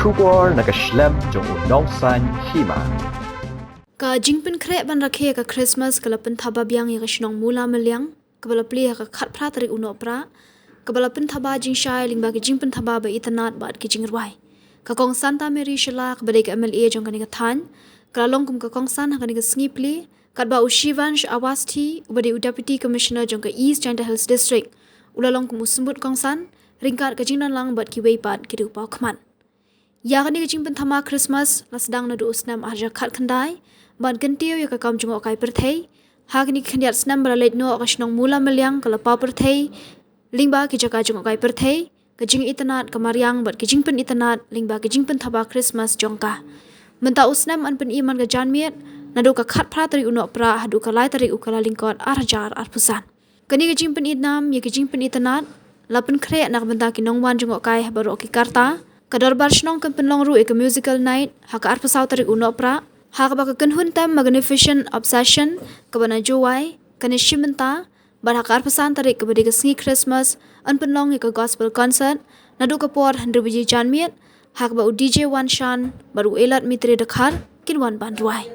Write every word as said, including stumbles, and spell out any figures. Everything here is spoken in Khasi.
Khubor na ka shlem jong u nongsan hima. Ka jingpynkhreh ban rakhe ka Christmas ka la pynthaba biang ïa ka shnong Mula Meliang, kaba la plie ha ka khatphra tarik u Nohprah, kaba la pynthaba jingshai lyngba ki jingpynthaba ba itynnad bad ki jingrwai. Ka Kong Santa Mary Shylla kaba dei ka M L A jong kane ka thaiñ, ka la long kum ka kongsan ha kane ka sngi plie, katba u Shivansh Awasthi, uba dei u Deputy Commissioner jong ka East Jaintia Hills District, u la long kum u symbud kongsan, ryngkat ka jingdon lang bad kiwei pat ki riew paw khmat. Ïa kane ka jingpynthama Christmas la sdang naduh u snem arhajar khatkhyndai, ban kyntiew ïa ka kam jngohkai pyrthei. Ha kine ki khyndiat snem ba la leit noh ka shnong Mula Meliang ka la paw pyrthei lyngba ki jaka jngohkai pyrthei, ka jingitynnad, ka mariang bad ki jingpynitynnad lyngba ki jingpynthaba Christmas jong ka. Mynta u snem yn pyni man ka janmiet, naduh ka khatphra tarik u Nohprah haduh ka lai tarik u Kyllalyngkot arhajar arphew san. Kane ka jingpynitynnad ïa ka jingpynitynnad la pynkhreh na ka bynta ki nongwan jngohkai ha baroh ki karta. Ka Dorbar Shnong kan pynlong ruh ïa ka musical night ha ka arphew saw tarik u Nohprah, ha kaba ka kynhun tem Magnificent Obsession kaba na Jowai kan ïashim bynta, bad ha ka arphew san tarik kaba dei ka sngi Christmas yn pynlong ïa ka gospel concert naduh ka por hynriew baje janmiet, ha kaba u D J Wanshan bad u Elad Mitri Dkhar kin wan ban rwai.